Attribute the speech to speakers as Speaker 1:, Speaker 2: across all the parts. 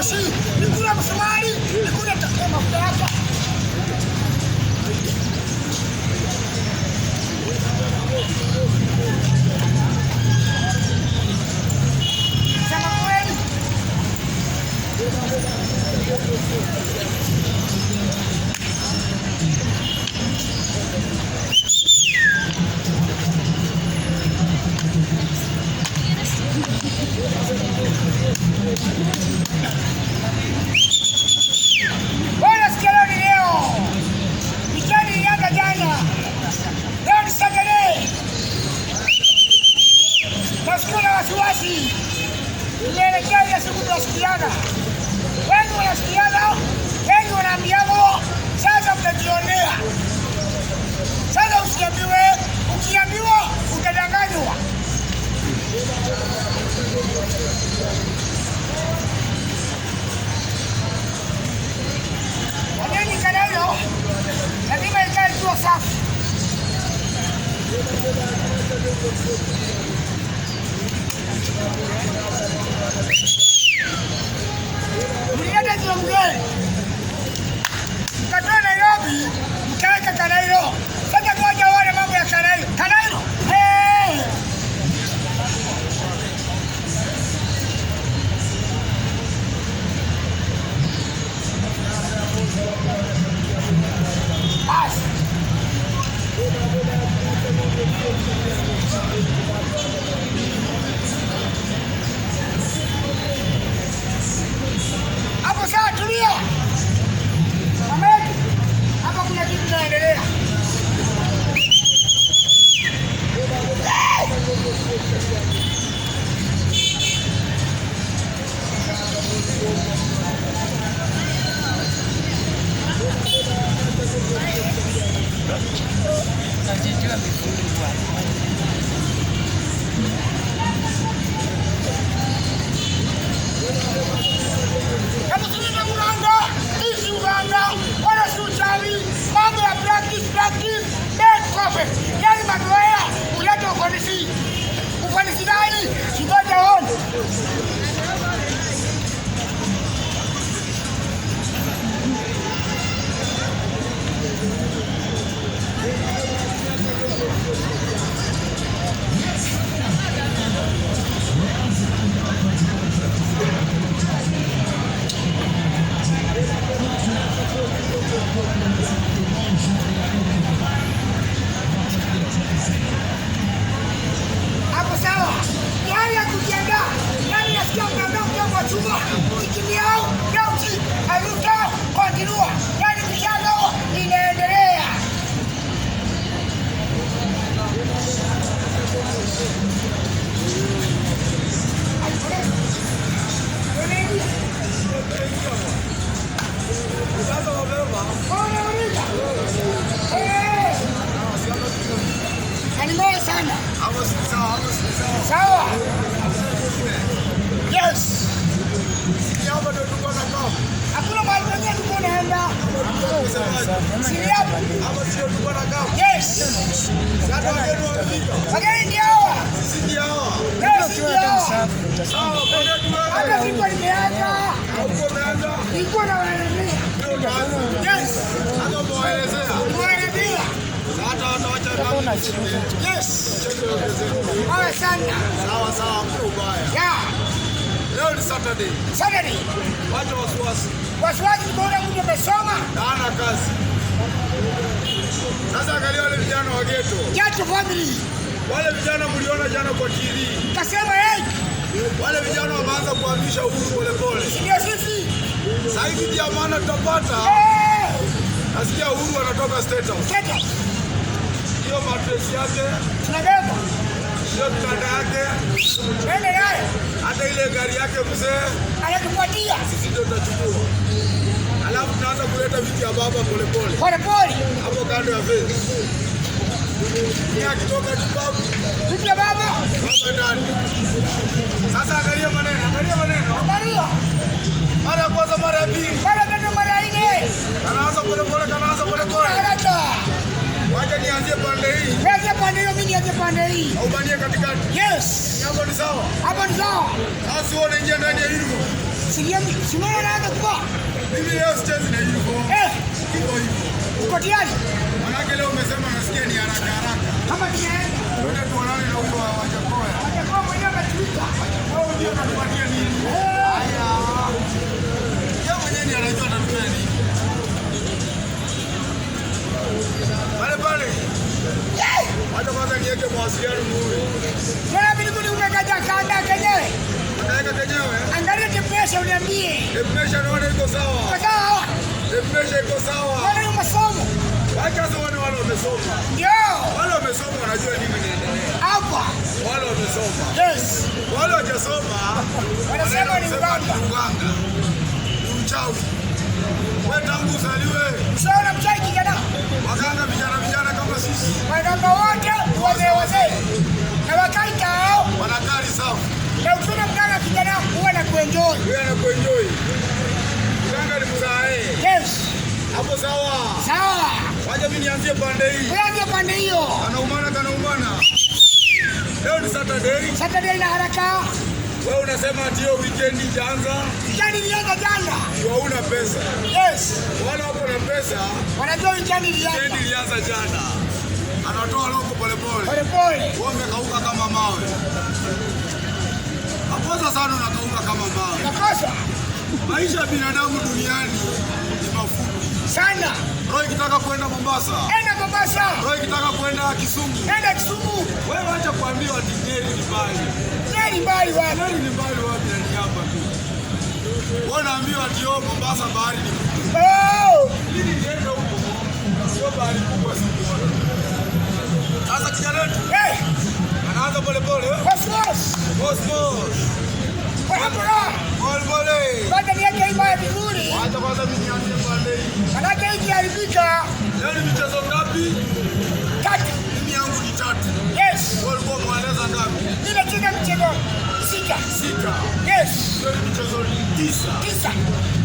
Speaker 1: Moshi, nikule msumari, nikule mafuta yako. Sema kweli. Bwana, sikia leo ni leo. Weekend ilianza jana. Leo ni Saturday. Nasikia na wasiwasi. Tunaelekea ile siku tunasikiana. Wengi wanasikiana, wengi wanaambiana, sasa mtajionea. Sasa usiambiwe, ukiambiwa utadanganywa. Wageni Kanairo lazima ikae ikiwa safi. Mlileta ziwa mgeni mkatoa Nairobi mkaweka Kanairo. Sasa ngoja uone mambo ya Kanairo. Kanairo hey! Basi. Hapo sawa, tulia. Mama yetu, hapa kuna kitu kinaendelea.
Speaker 2: Najijua vizuri bwana.
Speaker 1: Kama sisi Uganda, sisi Uganda, wala si uchawi, mambo ya practice, practice, make perfect. Yani mazoea huleta ufanisi. Ufanisi gani? Ngoja uone. Hapo sawa. Ni hali ya kujiandaa. Yaani nasikia mtandao kutoka kwa chuma, ikimiao, gauchi, aruta, continua. Yaani michano inaendelea.
Speaker 3: Sasa wabeba.
Speaker 1: Wanauliza. Eh. Animal sana.
Speaker 3: Hapo si sawa, hapo si sawa.
Speaker 1: Sawa. Yes.
Speaker 3: Si hapa ndio tulikuwa tunakaa.
Speaker 1: Hakuna mahali pengine tulikuwa tunaenda. Si ni hapa?
Speaker 3: Hapa sio tulikuwa tunakaa.
Speaker 1: Yes.
Speaker 3: Sasa wageni wamefika.
Speaker 1: Wageni ndio hawa.
Speaker 3: Sisi ndio hawa.
Speaker 1: Leo si ndio hawa.
Speaker 3: Sawa, kwa nini wewe?
Speaker 1: Hata siku nimeanza.
Speaker 3: Huko umeanza?
Speaker 1: Nilikuwa nawaelezea.
Speaker 3: Ndio kazi.
Speaker 1: Yes.
Speaker 3: Hata umewaelezea.
Speaker 1: Nimewaelezea.
Speaker 3: Hata watawacha kama.
Speaker 1: Yes. Hawa sana.
Speaker 3: Sawa sawa, hakuna ubaya.
Speaker 1: Yeah.
Speaker 3: Leo ni Saturday.
Speaker 1: Saturday.
Speaker 3: Wacha wasiwasi.
Speaker 1: Wasiwasi tumeona mtu amesoma.
Speaker 3: Na hana kazi. Sasa angalia wale vijana wa ghetto.
Speaker 1: Ghetto family.
Speaker 3: Wale vijana mliona jana kwa TV.
Speaker 1: Kasema hey,
Speaker 3: Wale vijana wameanza kuhamisha uhuru polepole.
Speaker 1: ndio sisi.
Speaker 3: Sasa hivi ndio maana tutapata.
Speaker 1: Eh,
Speaker 3: Nasikia Uhuru anatoka State House.
Speaker 1: Ghetto.
Speaker 3: Hiyo mattress yake,
Speaker 1: Tunabeba.
Speaker 3: hiyo kitanda yake,
Speaker 1: Twende naye.
Speaker 3: hata ile gari yake mzee,
Speaker 1: Anatupatia.
Speaker 3: sisi ndio tutachukua. Alafu tunaanza kuleta viti ya baba polepole
Speaker 1: Pole pole.
Speaker 3: hapo kando ya fence. Ni akitoka tu babu,
Speaker 1: Vipi ya baba?
Speaker 3: baba ndani. Sasa angalia maneno, angalia maneno.
Speaker 1: Maria.
Speaker 3: Mara ya kwanza, mara ya pili,
Speaker 1: Mara tatu mara nne.
Speaker 3: kanaanza polepole, kanaanza polepole.
Speaker 1: Haraka.
Speaker 3: Wacha nianzie pande hii,
Speaker 1: Wewe pande hiyo, mimi nianze pande hii.
Speaker 3: au banie katikati.
Speaker 1: Yes.
Speaker 3: Hapo ni sawa.
Speaker 1: Hapo ni sawa.
Speaker 3: Sasa wewe unaingia ndani ya uniform.
Speaker 1: Simuona naanza kuvaa.
Speaker 3: Mimi leo sichezi na uniform.
Speaker 1: Eh,
Speaker 3: Hivyo hivyo.
Speaker 1: uko tayari?
Speaker 3: Manake leo umesema nasikia ni haraka haraka.
Speaker 1: Kama tunaenda.
Speaker 3: Twende tuonane na huyo wa Wajakoya.
Speaker 1: Atakuwa mwenyewe ametuita.
Speaker 3: Wewe ndio unatupatia nini? Haya. Yeye mwenyewe ndiye anajua atatupea nini. Pale pale. Wacha kwanza niweke mawasiliano muhuri.
Speaker 1: Mbona vile umekaja kanda kenyewe?
Speaker 3: Ataweka kenyewe.
Speaker 1: Angalia temperature uniambie.
Speaker 3: Temperature naona iko sawa.
Speaker 1: Kwa sawa.
Speaker 3: Temperature iko sawa.
Speaker 1: Wale ni masomo.
Speaker 3: Wacha sasa wale wale wamesoma.
Speaker 1: Ndio.
Speaker 3: Wale wamesoma wanajua nini inaendelea.
Speaker 1: Hapa.
Speaker 3: Wale wamesoma.
Speaker 1: Yes.
Speaker 3: Wale wajasoma
Speaker 1: Wanasema ni uganga.
Speaker 3: Ni uganga. Ni uchawi. Wewe tangu uzaliwe
Speaker 1: Ushaona mchai kijana?
Speaker 3: waganga vijana vijana kama sisi
Speaker 1: Waganga wote ni wazee wazee. Na wakaita hao
Speaker 3: wanakaa safu.
Speaker 1: na ukiona mganga kijana huwa na kuenjoy.
Speaker 3: Wewe anakuenjoy. Mganga ni mzae.
Speaker 1: Yes.
Speaker 3: Hapo sawa.
Speaker 1: Sawa.
Speaker 3: Wacha mimi nianzie pande hii.
Speaker 1: Uanze pande hiyo.
Speaker 3: Kanaumana kanaumana. Leo ni Saturday.
Speaker 1: Saturday na haraka.
Speaker 3: Wewe unasema ati hiyo weekend ijaanza,
Speaker 1: Weekend ilianza jana.
Speaker 3: hauna pesa.
Speaker 1: Yes.
Speaker 3: Wale wako na pesa,
Speaker 1: Wanajua weekend
Speaker 3: weekend
Speaker 1: ilianza.
Speaker 3: ilianza jana. Anatoa loko polepole.
Speaker 1: Pole pole.
Speaker 3: Wewe umekauka kama mawe. Hapo sana unakauka kama mawe.
Speaker 1: Nakosa
Speaker 3: Maisha ya binadamu duniani ni mafupi.
Speaker 1: sana.
Speaker 3: Roho ikitaka kwenda Mombasa,
Speaker 1: Enda Mombasa.
Speaker 3: roho ikitaka kwenda Kisumu.
Speaker 1: Enda Kisumu.
Speaker 3: Wewe acha kuambiwa ati Nyeri ni mbali.
Speaker 1: Nyeri mbali wapi?
Speaker 3: Nyeri ni mbali wapi na ni hapa tu. Wewe unaambiwa ati oh, Mombasa bahari ni kubwa.
Speaker 1: Oh.
Speaker 3: Mimi nilienda huko, sio bahari kubwa sikuona. Sasa kijana wetu
Speaker 1: Hey,
Speaker 3: anaanza polepole.
Speaker 1: Cosmos.
Speaker 3: Cosmos.
Speaker 1: Kwa hapo la.
Speaker 3: Pole pole.
Speaker 1: Kwanza niweke hii baya vizuri.
Speaker 3: Wacha kwanza mimi nianzie pande hii.
Speaker 1: Manake hii ikiharibika
Speaker 3: Leo ni michezo ngapi?
Speaker 1: tatu.
Speaker 3: Mimi yangu ni tatu.
Speaker 1: Yes.
Speaker 3: Wewe ulikuwa umeeleza ngapi?
Speaker 1: Mimi nacheza mchezo sita.
Speaker 3: Sita.
Speaker 1: Yes.
Speaker 3: Leo ni michezo tisa.
Speaker 1: Tisa.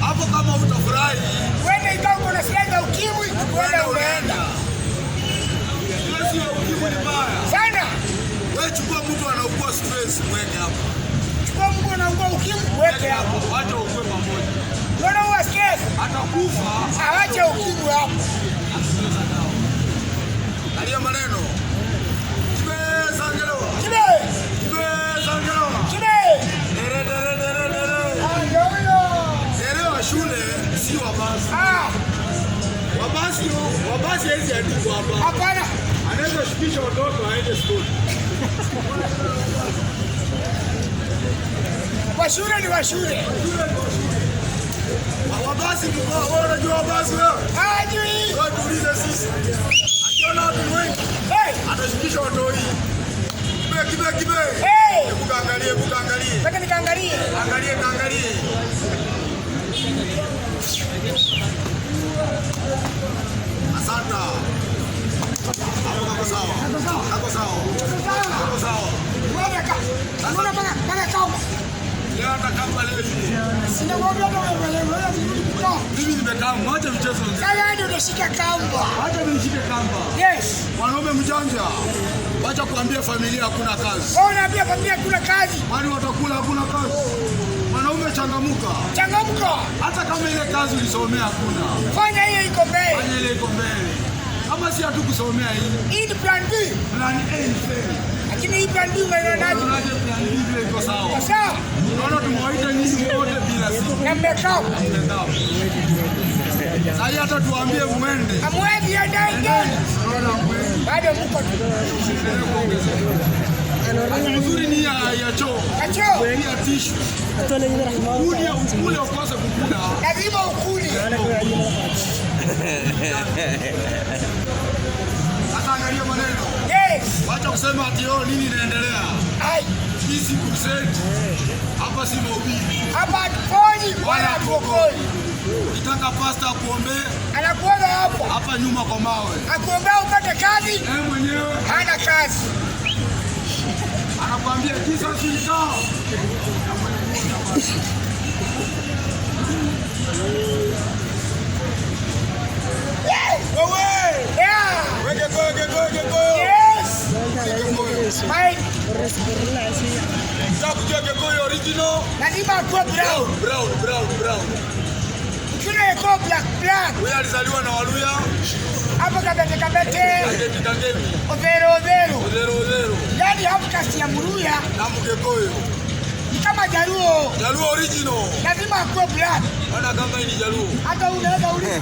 Speaker 3: Hapo kama utafurahi,
Speaker 1: Uende ikawa uko na silaha za ukimwi, uenda unaenda.
Speaker 3: Stress ya ukimwi ni mbaya.
Speaker 1: Sana.
Speaker 3: Wewe chukua mtu anaugua stress mweke hapa.
Speaker 1: Chukua mtu anaugua ukimwi, weke hapo.
Speaker 3: Wacha ukue pamoja.
Speaker 1: Unaona huwa stress,
Speaker 3: Atakufa
Speaker 1: awache ukimwi hapo.
Speaker 3: alia maneno. Kibezangelewa.
Speaker 1: Kibe,
Speaker 3: Kibezangelewa.
Speaker 1: kibe.
Speaker 3: Dere dere dere dere.
Speaker 1: Ah, ndio huyo.
Speaker 3: Dere wa shule si wa basi.
Speaker 1: Ah,
Speaker 3: Wabasi wabasi hizi andikwa hapa.
Speaker 1: hapana.
Speaker 3: Anaweza shukisha watoto aende skuli.
Speaker 1: Wa shule ni wa shule.
Speaker 3: Wabasi ni kwa wewe unajua wabasi wewe.
Speaker 1: Hajui.
Speaker 3: Wewe tuulize sisi. Akiona watu ni wengi
Speaker 1: Hey,
Speaker 3: atashukisha watoi. Kibe kibe kibe.
Speaker 1: hey.
Speaker 3: Hebu kaangalie, hebu kaangalie.
Speaker 1: Nataka nikaangalie.
Speaker 3: Angalie kaangalie. Asante. Hapo kako sawa. Kako sawa. Kako sawa.
Speaker 1: Unaona ka. Unaona mpaka mpaka kama.
Speaker 3: Leo hata kama leo yuko.
Speaker 1: Sina mwambia hata wewe wewe vizuri kukaa.
Speaker 3: Mimi nimekaa mwacha michezo.
Speaker 1: Sasa ndio unashika kamba.
Speaker 3: Wacha nishike kamba.
Speaker 1: Yes.
Speaker 3: Mwanaume mjanja. Wacha kuambia familia hakuna kazi.
Speaker 1: Wewe unaambia familia kuna kazi.
Speaker 3: Kwani watakula hakuna kazi. Mwanaume changamuka.
Speaker 1: Changamka.
Speaker 3: Hata kama ile kazi ulisomea hakuna.
Speaker 1: Fanya hiyo iko mbele.
Speaker 3: Fanya ile iko mbele. Kama si hatukusomea hii.
Speaker 1: Hii ni plan B.
Speaker 3: Plan A ni fail.
Speaker 1: Lakini hii plan B unaionaje?
Speaker 3: Unaonaje plan B vile iko sawa?
Speaker 1: Sawa.
Speaker 3: Unaona tumewaita nyinyi wote bila sisi.
Speaker 1: Na mmekaa.
Speaker 3: Sasa hata tuambie muende.
Speaker 1: Hamwezi enda endeni.
Speaker 3: Unaona muende.
Speaker 1: Bado mko tu.
Speaker 3: Endelee kuongezeka. Uzuri ni ya choo.
Speaker 1: Kacho.
Speaker 3: Ni ya tishu. Kulia ukule ukose kukula.
Speaker 1: Lazima ukule.
Speaker 3: Sasa angalia maneno.
Speaker 1: Yes.
Speaker 3: Wacha kusema ati oh, nini inaendelea.
Speaker 1: Ai.
Speaker 3: Hii si crusade. Hapa si mahubiri.
Speaker 1: Hapa hatuponyi wala hatuokoi.
Speaker 3: Ukitaka pasta akuombee
Speaker 1: Anakuoga hapo.
Speaker 3: hapa nyuma kwa mawe.
Speaker 1: Akuombea upate kazi,
Speaker 3: Yeye mwenyewe
Speaker 1: hana kazi.
Speaker 3: anakuambia Jesus will come. Wewe!
Speaker 1: Yeah.
Speaker 3: Weke koyo, weke koyo, weke koyo.
Speaker 1: Yes.
Speaker 3: Weke koyo.
Speaker 1: Mike.
Speaker 3: Ukitaka kujua Gikuyu original. original.
Speaker 1: Lazima akuwe brown.
Speaker 3: Brown, brown, brown.
Speaker 1: Ukiona eko black black,
Speaker 3: Huyu alizaliwa na Waluya,
Speaker 1: hapo Kabete Kabete,
Speaker 3: Kangemi Kangemi,
Speaker 1: Odhero Odhero.
Speaker 3: Odhero Odhero
Speaker 1: Yaani half caste ya Mluya
Speaker 3: na Mgikuyu.
Speaker 1: ni kama Jaluo,
Speaker 3: Jaluo original.
Speaker 1: lazima akuwe black.
Speaker 3: Ona kama hii ni Jaluo.
Speaker 1: Hata unaweza uliza.